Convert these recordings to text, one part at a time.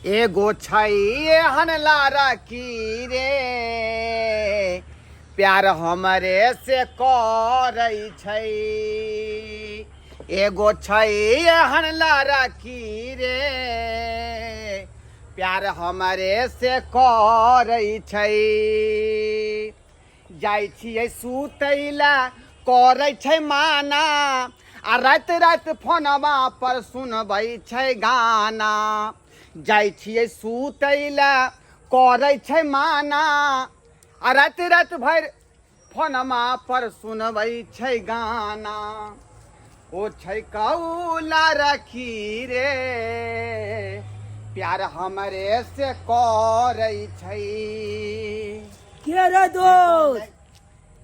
एगो छै एहन लड़की रे, प्यार हमरे से करै छै। एगो छै एहन लड़की रे, प्यार हमरे से करै छै। जाइ छियै सुतै लए करै छै माना, आ राति राति फोनवा पर सुनबै छै गाना। जाइ छियै सुतै लए करै छै माना, आ राति राति भरि फोनमा पर सुनबै छै गाना। ओ छै कौला रखी रे, प्यार हमरे से करै छै। के रे दोस्त?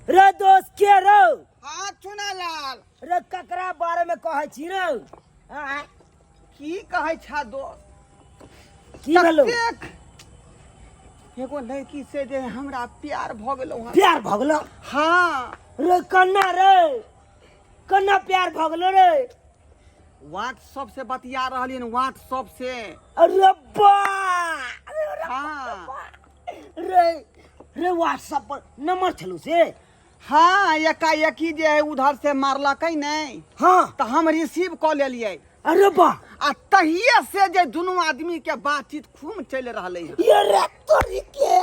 रे दोस्त के रे? हाँ चुनालाल। रे ककरा बारे में कहै छी रे? आँय? की कहै छा दोस्त? की भेलो? ततेक एगो लड़की से जे हमरा प्यार भऽ गेलौ हँ। प्यार भऽ गेलो? हाँ। रे कन्ना रे, कन्ना प्यार भऽ गेलो रे? व्हाट्सएप से बतिया रहलियन, व्हाट्सएप से। अरे बा! हाँ। रे रे व्हाट्सएप पर नंबर छलू से? हाँ, एकाएकी जे है उधर से मारलकै नहीं। हाँ। तऽ हम रिसीव कऽ लेलियै। अरे बा! आ तहिए से जे दुनू आदमी के बातचीत खूब चलि रहलै हँ। ये रे तोरी के!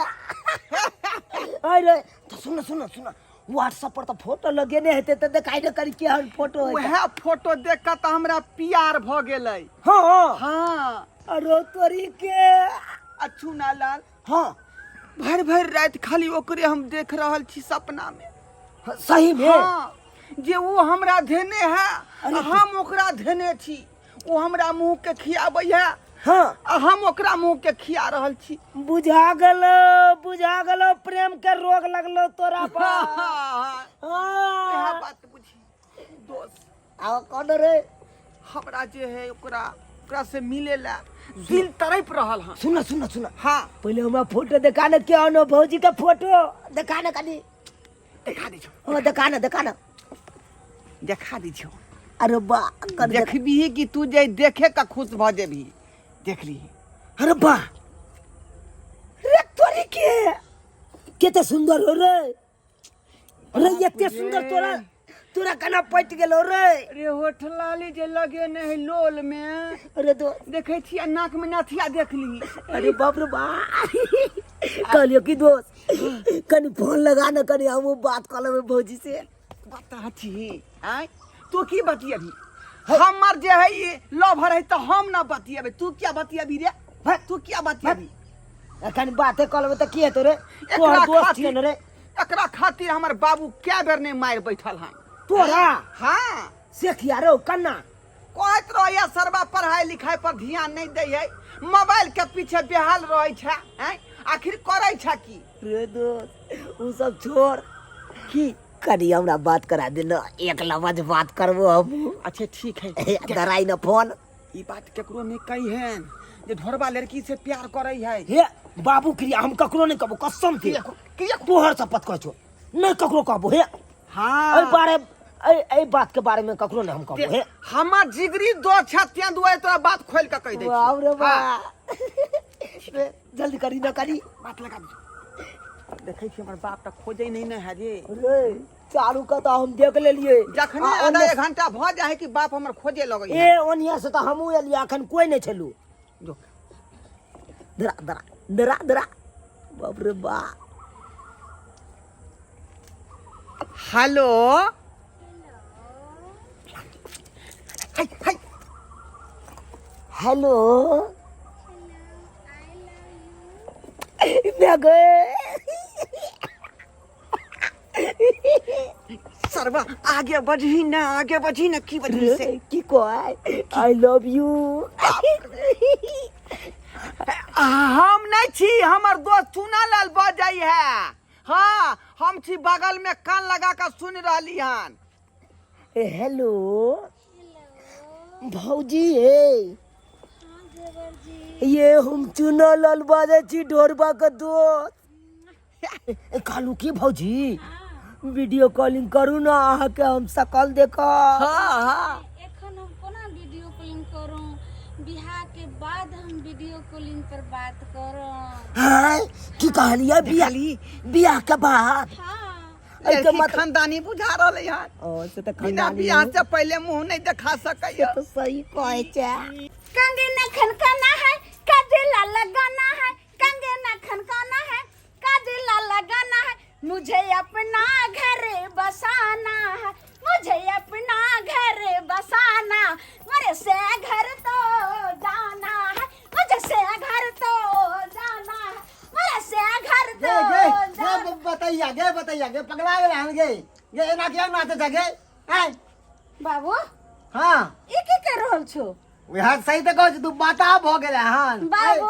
अरे तो सुन सुन सुन, व्हाट्सएप पर तो फोटो लगेने हेतै तऽ देखाइ ने करी केहन फोटो है। वएह फोटो देख कऽ तऽ हमरा प्यार भऽ गेलै। हाँ। हाँ। अरे तोरी के! आ चुनालाल। हाँ। भरि भरि राति खाली ओकरे हम देख रहल छी सपना में। सही में? हाँ, जे वो हमरा धेने है, अरे हम ओकरा धेने छी। वो हमरा मुंह के खियाबै है। हाँ। आ हम ओकरा मुंह के खिया रहल छी। बुझा गेलो, बुझा गेलो, प्रेम के रोग लगलो तोरा पर। हाँ। हाँ। इएह बात बुझी दोस्त। आ कौन रे? हमरा जे है ओकरा ओकरा से मिले ला दिल तड़प रहल हन। सुन सुन सुन। हाँ। पहले हमरा फोटो देखा न, के आनो भौजी का फोटो देखा न कनी। देखा दी छो। हाँ, देखा न, देखा न। देखा दी छो। अरे बा, कर देख। देखबी कि तू जे देखे का खुश भ जेबी। देख ली। अरे बा, रे तोरी के केते सुंदर हो रे। अरे एते सुंदर तोरा तोरा केना पटि गेलो रे? रे होठ लाली जे लगे ने है लोल में। अरे दो देखै छियै नाक में नथिया देख ली। अरे बाप रे बाप, कहलियो कि दोस्त कनी फोन लगा न, कनी हमहूँ बात कऽ लेबै भौजी से। बता छी आँय, तू की बतियबी? हमर जे है ई लवर है तऽ हम न बतियेबै, तू क्या बतियबी रे? तू क्या बतियबी? कनी बाते कऽ लेबै तऽ की हेतौ रे? एकरा तोहर दोस्त खातिर छियै ने रे। एकरा खातिर हमर बाबू कै बेर नहि मारि बैठल हन। तोरा? हाँ। से किया रौ? कन्ना? कहैत रहैया सरबा पढ़ाई लिखाई पर ध्यान नहीं दै है, मोबाइल के पीछे बेहाल रहै छै, हैं? आखिर करै छै की? रे दोस्त, उ सब छोड़, की कनी हमरा बात करा दे न, एक लवज बात करबो हम। अच्छा ठीक है। ए, दराई न फोन। ई बात केकरो नहीं कही है जे ढोरबा लड़की से प्यार करै है। हे बाबू क्रिया, हम ककरो नहीं कहबो, कसम के। किया? किया? तोहर शपथ कहै छौ, नहीं ककरो कहबो। हे। हाँ। एहि बारे, एहि एहि बात के बारे में ककरो नहीं हम कहबो। हे। हमर जिगरी दो छै, तें दुआरे तोरा बात खोल के कहि दै छियौ। बाप रे हाँ। बाप। रे, जल्दी करी न करी। बात लगा दियौ। देखै छी हमर बाप तऽ खोजै नहीं ने है रे। रे चारू कता हम देख लेलिए। जखने आ, आधा ओन्ने एक घंटा भऽ जाइ है कि बाप हमर खोजे लगै है। ए ओनिया से तऽ हमहूँ एलियै, अखन कोई नहीं छलू। जो। दरा दरा दरा दरा, बाप रे बाप। हेलो। हाय हाय। हेलो। मैं गए। सरवा आगे बढ़ी ना, आगे बढ़ी ना, की बढ़ी से? की कहै? I love you. हम नहीं छी, हमर दोस्त चुनालाल बजै है। हाँ, हम छी बगल में कान लगा के सुन रहली हन। हेलो भौजी। हे ये हम चुनालाल बाजै छी, ढोरबा के दोस्त। कहलू की भौजी, वीडियो कॉलिंग करू ना, अहाँके हम शकल देखब। हाँ, हाँ। एखन हम कोना वीडियो कॉलिंग करू? बियाह के बाद हम वीडियो कॉलिंग पर बात करब। हाँ, की कहलियै? बियाह, बियाह के बाद? हाँ। एहिके लड़की मतलब खानदानी बुझा रहलै हन। ओ से तऽ बिना खानदानी बियाह से पहिले मुंह नहीं देखा सकैया। तऽ सही कहै छै। कंगना खनकाना है, काजला लगाना है, कंगना खनकाना है, काजला लगाना है, मुझे अपना घर बसाना है, मुझे अपना घर बसाना, मेरे से घर तो जाना है, मुझे से घर तो जाना है, मेरे से घर गे तो गे गे जाना। बतैया गे, बतैया गे, पगला गेल हन गे। गे, एना किया नाचे छ गे? आय। बाबू। हाँ। ई की कर रहल छो? वएह सही तऽ कहै छी, तू बाता भऽ गेलै हन। बाबू,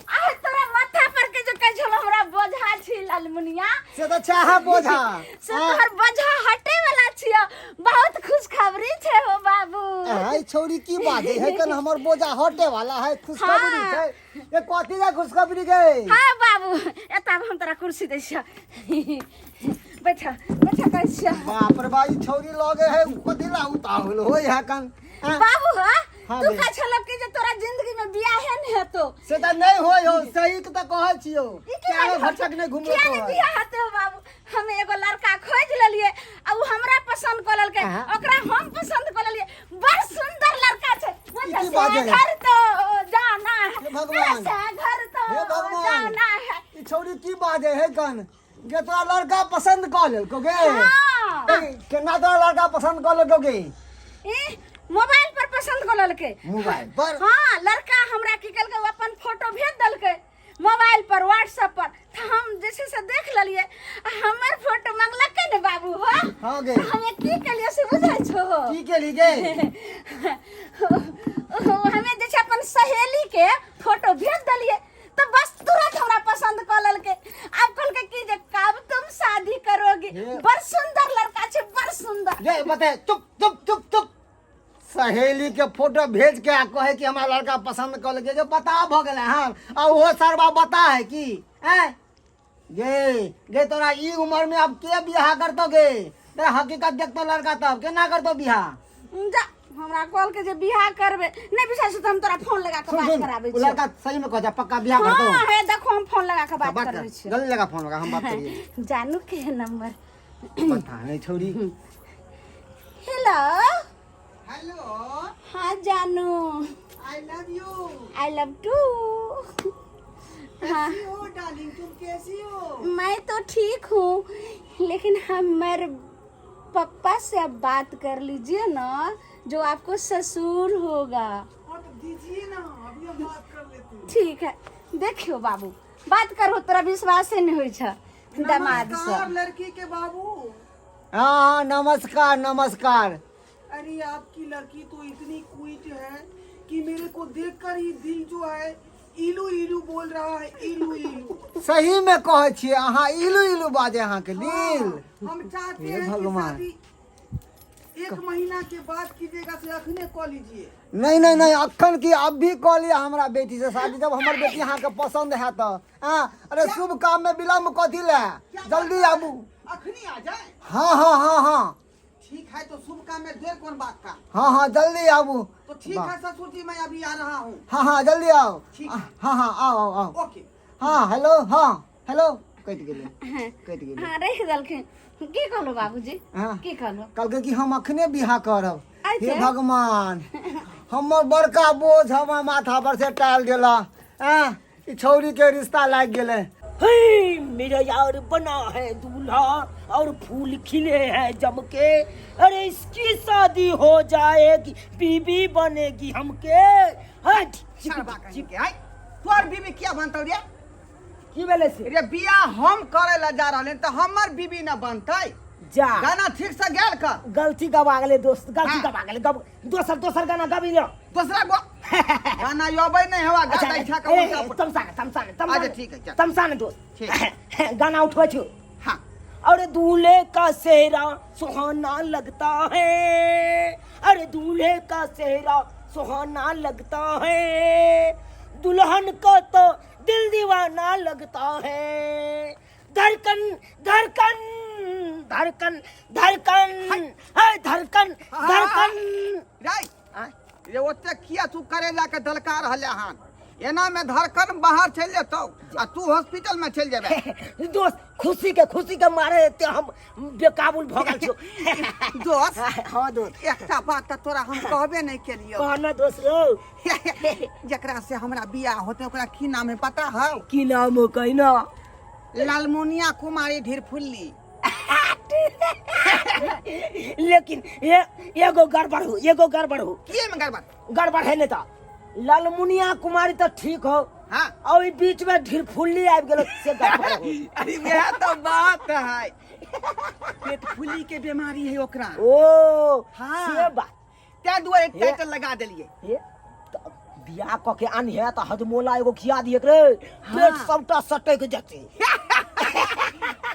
आ तोरा माथा पर के जो कहै छल हमरा बोझा छी लालमुनिया, से तऽ चाह बोझा से तोहर बोझा हटे वाला छियो। बहुत खुशखबरी छै हो बाबू। है छौरी, की बाजे है कन? हमर बोझा हटे वाला है, खुशखबरी हाँ। छै? ये कथी ला खुशखबरी गे? हाँ बाबू, एतऽ आब हम तोरा कुर्सी दै छियो, बैठ बैठ, कहै छियो। बाप रे बा, ई छौरी लगे है कथी ला उताहुल होय है कन? हाँ? बाबू हा। हाँ तू बे। कहै छल कि जे तोरा जिंदगी में बियाहे नहीं हेतो। से तऽ नहीं होय हो, सही के तऽ कहै छियो। ई की क्या बात घर तक नहीं घुमलो? किया नहीं तो बियाह हेतो बाबू? हम एगो लड़का खोज लेलिए आ उ हमरा पसंद कऽ लेलकै। हाँ। ओकरा हम पसंद कऽ लेलिए। बड़ सुंदर लड़का छै। मुझे की से बाजे है? घर तो जाना है। हे भगवान। मेरे से घर तो हे भगवान। जाना है। ई छौरी की बाजे है कन गे? तोरा लड़का पसंद कऽ लेलको गे? हाँ। ए, केना तोरा लड़का पसंद कऽ लेलको गे? ई मोबाइल पर पसंद कऽ लेलकै। मोबाइल पर? हाँ, लड़का हमरा की केलकै, ओ अपन फोटो भेज देलकै मोबाइल पर, व्हाट्सएप पर, तऽ हम जे छै से देख लेलियै आ हमर फोटो मंगलकै ने बाबू हो। हाँ गे। तऽ हमे की केलियै से बुझै छो? की केली गे? हमे जे छै अपन सहेली के फोटो भेज देलियै, तऽ बस तुरंत हमरा पसंद कऽ लेलकै। आब कहलकै कि जे कब तुम शादी करोगी। हे। बड़ सुंदर लड़का छै, बड़ सुंदर। गे बता, चुप चुप चुप चुप। सहेली के फोटो भेज के आ कहे कि हमरा लड़का पसंद कऽ लेलकै। जे बता भऽ गेलै हन आ ओहो सरबा बता है की? ऐं गे, गे, तोरा ई उम्र में अब के बियाह करतो गे? तोरा हकीकत देखतो लड़का तब केना करतो बियाह? जा, हमरा कहलकै जे बियाह करबै। नहि विश्वास तऽ हम तोरा फोन लगा के सुन बात सुन, कराबै उ छियौ। लड़का सही में कह जा पक्का बियाह करतो? हाँ, हे देखो, हम फोन लगा के बात बात करबै कर। छियौ। जल्दी लगा फोन लगा, हम बात करिए। जानू के नंबर। पता नहीं छोरी। हेलो। हेलो। हाँ जानू। I love you. I love too. हाँ। कैसी हो डार्लिंग, तुम कैसी हो? मैं तो ठीक हूँ, लेकिन हमारे पप्पा से आप बात कर लीजिए ना, जो आपको ससुर होगा। हाँ तो दीजिए ना, अभी हम बात कर लेते हैं। ठीक है, देखियो बाबू, बात करो। तोरा विश्वास नहीं होइ छ दामाद से। नमस्कार लड़की के बाबू। हाँ हाँ, नमस्कार नमस्कार। अरे, आपकी लड़की तो इतनी क्यूट है कि मेरे को देखकर ही दिल जो है इलू इलू बोल रहा है, इलू इलू। सही में कहै छियै अहाँ, इलू इलू बाजे अहाँके दिल? हाँ, हम चाहते हे हैं कि भगवान। शादी एक महीना के बाद कीजिएगा से अखने कॉल लीजिए? नहीं नहीं नहीं, अखन की अब भी कऽ लिअ हमरा बेटी से शादी, जब हमर बेटी अहाँके पसंद है तऽ। हाँ, अरे शुभ काम में विलम्ब कथी ले? जल्दी आबू। अखनी आ जाए? हाँ हाँ हाँ हाँ। ठीक है, तो शुभ काम में देर कौन बात का? हाँ हाँ, जल्दी आबू। तो ठीक है ससुर जी, मैं अभी आ रहा हूँ। हाँ हाँ, जल्दी आओ। ठीक। हाँ हाँ, आओ आओ आओ। ओके। हाँ, हेलो, हाँ हेलो, कटि गेलै, कटि गेलै। हाँ, रखि देलखिन। की कहलो बाबूजी? हाँ। की कहलो? कहलकै कि हम अखने बियाह करब। अच्छा। हे भगवान, हमर बड़का बोझ हमर माथा पर से टाल गेला। आँ, ई छौरी के रिश्ता लागि गेलै। हे मेरा यार बना है दूल्हा और फूल खिले हैं जम के, अरे इसकी शादी हो जाएगी, बीबी बनेगी हमके। हट। सरबा कहीं के आई, तोर बीबी किया बनतौ रे? की भेलै से? रे, बियाह हम करे ला जा रहले त हमर बीबी न बनतै? जा। गाना ठीक से गेल कर। गलती गवा गेलै दोस्त, गलती हाँ। गवा गेलै। गब दोसर, दोसर गाना गबी लियो। दोसरा गो गाना अबै नहीं हवा अच्छा, गाता इच्छा का ए, उल्टा ए, तमसा ने, तमसा ने, तमसा अच्छा, ने। ठीक है, चल। तमसा ने दोस्त। ठीक। गाना उठबै छौ। हाँ। अरे दूल्हे का सेहरा सुहाना लगता है, अरे दूल्हे का सेहरा सुहाना लगता है, दुल्हन का तो दिल दीवाना लगता है, धड़कन धड़कन धड़कन धड़कन है, धड़कन धड़कन। राय। आय? रे ओते किया तू करेला के दलका रहले हन? एना में धड़कन बाहर चलि जेतौ आ तू हॉस्पिटल में चलि जेबे। दोस्त खुशी के मारे एते हम बेकाबुल भऽ गेल छौ। दोस्त। हाँ दोस्त। एकटा बात तऽ तोरा हम कहबे नहि केलियौ। कहना दोस्त रौ। जकरा से हमरा बियाह होते ओकरा की नाम है पता हौ? की नाम हो कहिना? लालमुनिया कुमारी ढिरफुल्ली। लेकिन ये एगो गड़बड़ हो, एगो गड़बड़ हो। किए में गड़बड़? गड़बड़ है नहीं तो लालमुनिया कुमारी तो ठीक हो। हाँ। और ई बीच में ढिरफुल्ली आबि गेलो से गड़बड़ हो। अरे वह तो बात है, पेट फुली के बीमारी है ओकरा। ओ। हाँ। से बात। तै दुआरे टाइटल लगा देलिए। हे तऽ बियाह कऽ के आनिहे तऽ हजमोला एगो खिया दिए रे, पेट सबटा सटक जेतै।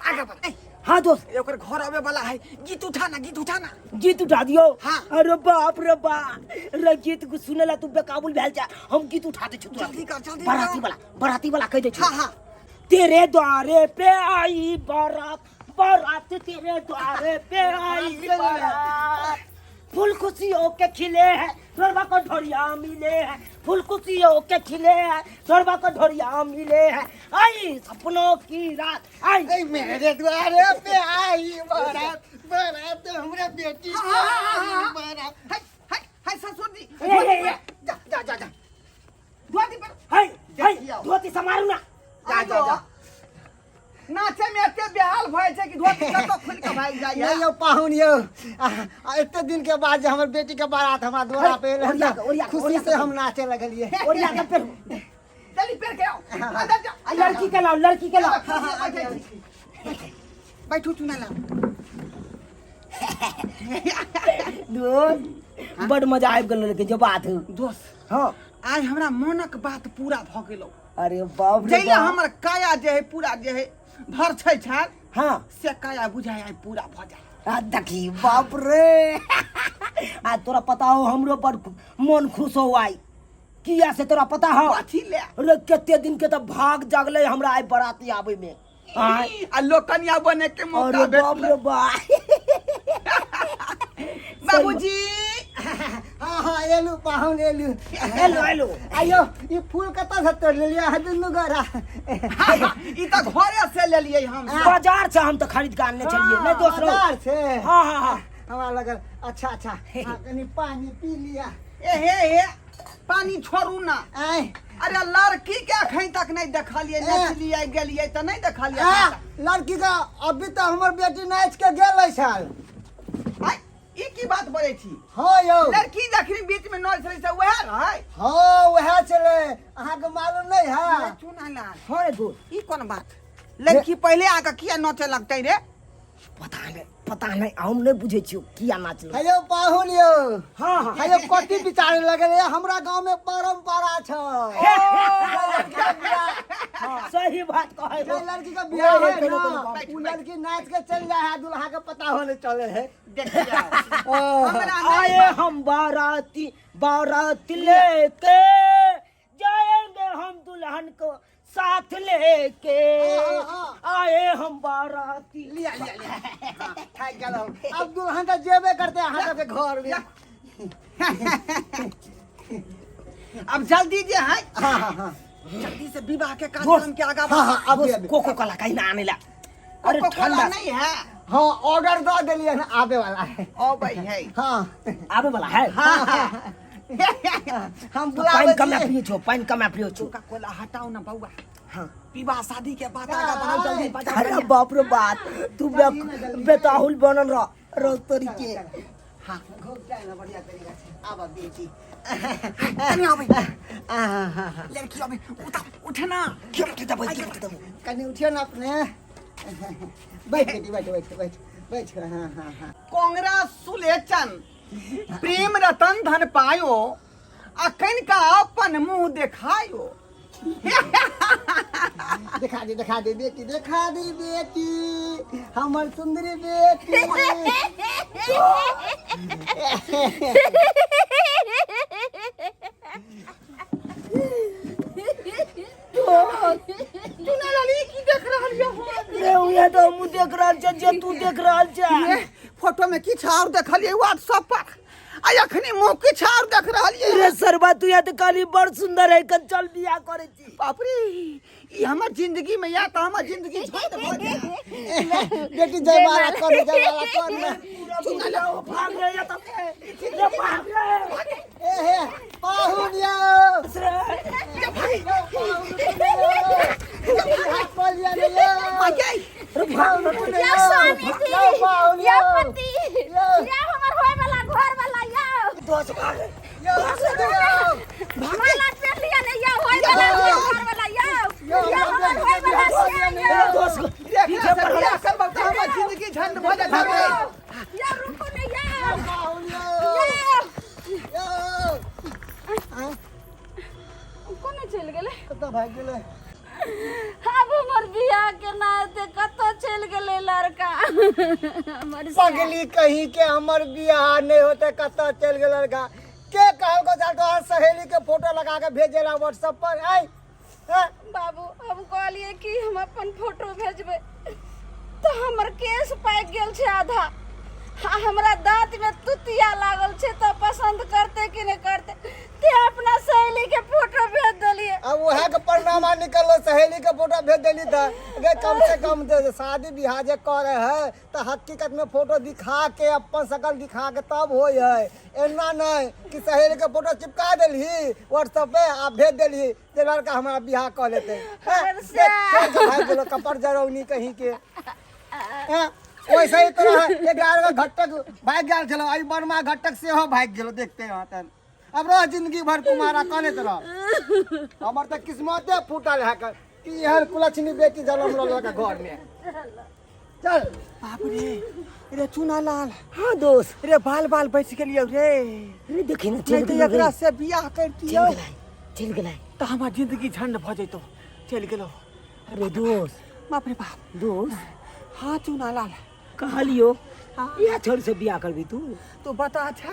आगे बढ़। ए, हाँ दोस्त। ओकर घर आवे वाला है, गीत उठाना, गीत उठाना। गीत उठा दियो। हाँ। अरे बाप रे बाप रे, गीत सुने ला तू बेकाबुल भेल जा, हम गीत उठा दै छी तोरा। जल्दी कर, जल्दी बराती कर। वाला, बराती वाला कहि दै छी। हाँ, हाँ। तेरे द्वारे पे आई बारात, बारात तेरे द्वारे पे आई बारात, फूल खुशियों के खिले हैं तोरबा को ढोरिया मिले हैं, फूल खुशियों के खिले हैं तोरबा को ढोरिया मिले हैं, आई सपनों की रात आई। ऐ मेरे द्वारे पे आई बारात, बारात हमरा बेटी के आई बारात। हाय हाय हाय ससुर जी। ए, ए, ए। जा जा जा जा, धोती पर। हाय हाय। देखियौ। धोती समारू ना। जा जा जा, नाचे में एते बेहाल भए छै कि धोती कतौ खुलि के भागि जाइए। नहीं यौ पाहुन यौ, आ एते दिन के बाद जे हमर बेटी के बारात हमरा द्वारा पे एलै ओरिया के, ओरिया के, खुशी ओरिया से के। हम नाचे लगलिए। ओरिया के पेरू। जल्दी पेर के आओ, अंदर जा। आ, लड़की के लाओ, लड़की के लाओ। बैठू चुना लाओ। दोस्त बड़ मजा आबि गेल लेकिन जो बात हो। दोस्त। हाँ। आइ हमरा मनक बात पूरा भऽ गेलौ। अरे बाप रे जैले बाप। हमर काया जे है पूरा जे है भर छै छाल। हाँ। से काया बुझाय आइ पूरा भऽ जाय। आ देखी बाप रे, आ तोरा पता हो हमरो बड़ मन खुश हो आई, किया से तोरा पता हो? कथी ले? रे कते दिन के तो भाग जागले हमरा आइ बराती आबे में। आय। आ लोग कनिया बने के मौका अरे बाप भेटलै। रे बाप। बाबूजी। हाँ हाँ एलू पाहुन एलू। Hello hello. आयो ई फूल कतऽ से तोड़ लेलियै अहाँ दुनू गोरा? ई तऽ घरे से लेलियै हम। बाजार से हम तो खरीद के आनने छलियै नहीं दोस्त रहो। बाजार से? हाँ हाँ हाँ। हमरा लगल अच्छा अच्छा। हाँ, कनी पानी पी लिया। ए हे हे, पानी छोड़ू ना। आय। अरे लड़की के अखन तक नहीं देखलियै, ए। नचलियै गेलियै तऽ नहीं देखलियै। आ, लड़की के अभी तऽ हमर बेटी नाचि के गेल छल। आय, ई की बात बजै छी? हाँ यौ। लड़की जखनी बीच में नच छलै से वएह रहै? हाँ वएह छलै, अहाँके मालूम नहीं है? चुना लाल। हाँ रे दोस्त। ई कोन बात, लड़की पहिले आके किया नचे लगतै रे? पता नहीं, पता नहीं, हम नहीं बुझे छियो किया नाचलो। हेलो पाहुन यौ। हाँ हाँ। हेलो कथी विचारे लगल है, हमरा गांव में परंपरा छै। सही बात कहै जे हो। लड़की के बियाह है कहियो ना, कहियो कहियो। उ लड़की नाच के चल जाए है, दुल्हा के पता होने चले है। देखियौ। हमरा नहीं आए हम बाराती, बारात लेके जाएंगे हम दुल्हन को साथ लेके। हाँ, हाँ। आए हम बाराती। लिया लिया लिया। हाँ, थाकि गेलहुँ। अब दुल्हन तऽ जेबे करते अहाँ सबके घर में। अब जल्दी जे है हाँ हाँ हाँ। जल्दी से विवाह के कार्यक्रम के आगा हाँ हाँ अब दोस्त, कोको कोला कहीं ना आने ला। अरे कोको-कोला ठंडा नहीं है। हाँ ऑर्डर दऽ देलियै हन, आबे वाला है। अबै है। हाँ। आबे वाला है। हाँ हाँ। हम तो बुलाबै पानि कमे छियै। पियै छौ, पानि कमे पियै छौ। कोका कोला हटाओ ना बउआ। हाँ। विवाह शादी के बाद आगा बढ़ाओ जल्दी। अरे बाप रे बाप, तू बेताहुल बनल रह रोज तोरी के। हाँ। घूम के आना बढ़िया तरीका से। आब बेटी। कनी आबै। लड़की आबै, उठा उठना। के देबै? कनी उठियो ना अपने। बैठ बेटी, बैठ बैठ बैठ बैठ। हाँ हाँ हाँ। कांग्रेस सुलेचन प्रेम रतन धन पायो, आ कनिका अपन मुंह देखायो। दिखा दे, दिखा दे बेटी, दिखा दे बेटी, हमर सुंदरी बेटी। चुना लाली की देख रहल ये हो? रे उहे तो हमहूँ देख रहल छियै जे तू देख रहल छै। ये फोटो में किछु और देखलियै व्हाट्सएप पर, आ अखनी मुँह किछु आओर देख रहलियै। रे सरबा, तू यहाँ तो कहली बड़ सुंदर है, कन चल बियाह करे छी। बाप रे, ई हमर जिंदगी में या तऽ हमर जिंदगी झंड भऽ गेल। बेटी जयमाला कर, जयमाला कर ना। भाग रे या तो रे, भाग रे। ए हे पाहुन यौ, या स्वामी जी, या पति, या हमर होय वाला घर वाला, या माला पेर लिया ने, या होय वाला घर वाला, या या हमर होय वाला श्याम, या देखला से बियाह करबौ तऽ हमर जिंदगी झंड भऽ जायत। या रुको ने, या या कोने चलि गेलै? कतऽ भागि गेलै? आब हमर बियाह केना हेतै? कतऽ चलि गेलै लड़का हमर? पगली कहीं के, हमर बियाह नहीं होते, कतऽ चलि गेल लड़का? के कहलको जा तोहर सहेली के फोटो लगा के भेजेला व्हाट्सएप पर? आय हैं? बाबू, हम कहलियै कि हम अपन फोटो भेजबै तऽ हमर केस पाकि गेल छै आधा आ हमरा दाँत में तुतिया लागल छै, तऽ पसंद करते कि नहि करते, ते अपना सहेली के फोटो भेज देलियै। अब वएह के परिणाम निकललो, सहेली के फोटो भेज देली। तऽ गे कम से कम जे शादी बियाह जे करे है तऽ हकीकत में फोटो दिखा के, अपन शकल दिखा के तब होय है। एना नहीं कि सहेली के फोटो चिपका देलही व्हाट्सएप पे आ भेज देलही जे लड़का हमारा बियाह कऽ लेते हैं। देख, छोड़ के भागि गेलो कपड़ जरौनी कहीं के हैं? वैसे ही तरह 11 गो घटक भागि गेल छलो, एहि बनमा घटक सेहो भागि गेलो। देखते हैं तन अब रह जिंदगी भर कुमारा, कने तरह हमर तऽ किस्मते फूटल है कि एहन कुलक्षणी बेटी जन्म लऽ घर में। चल। बाप रे, रे चुना लाल। हाँ दोस्त। रे, बाल बाल बचि गेलियौ रे। रे देखी ना, नहि चलि तऽ गेलो रे। एकरा से बियाह करितियौ चलि गेलै, चलि गेलै। तऽ हमर जिंदगी झंड भऽ जैतौ। चलि गेलौ। अरे दोस्त। बाप रे बाप। दोस्त। हाँ चुना लाल। कहलियो, इएह छोड़ से बियाह करबी तू? तो बता। अच्छा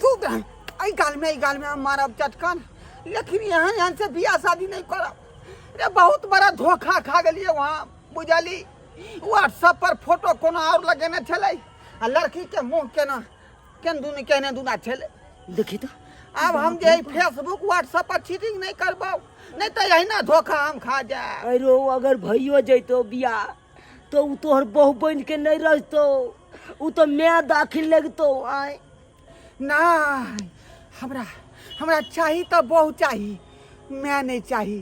तू एहि गालमे, एहि गालमे हम मारब चटकन, लेकिन एहन एहन से बियाह शादी नहीं करब रे। बहुत बड़ा धोखा खा गेलियै वहाँ, बुझली? व्हाट्सएप पर फोटो कोनो और लगेने छलै आ लड़की के मुंह केना केन दुनी केने दुना छलै। देखी तो। आब हम जे फेसबुक व्हाट्सएप पर चीटिंग नहीं करबौ, नहीं तऽ एहिना धोखा हम खा जायब। अरे अगर भइयो जैतो बियाह तो उ तोहर बहु बन के नहीं रहतो, उ तो मैं दाखिल लगतो आय। नहीं, हमरा हमरा चाही तऽ बहु चाही, मैं नहीं चाही।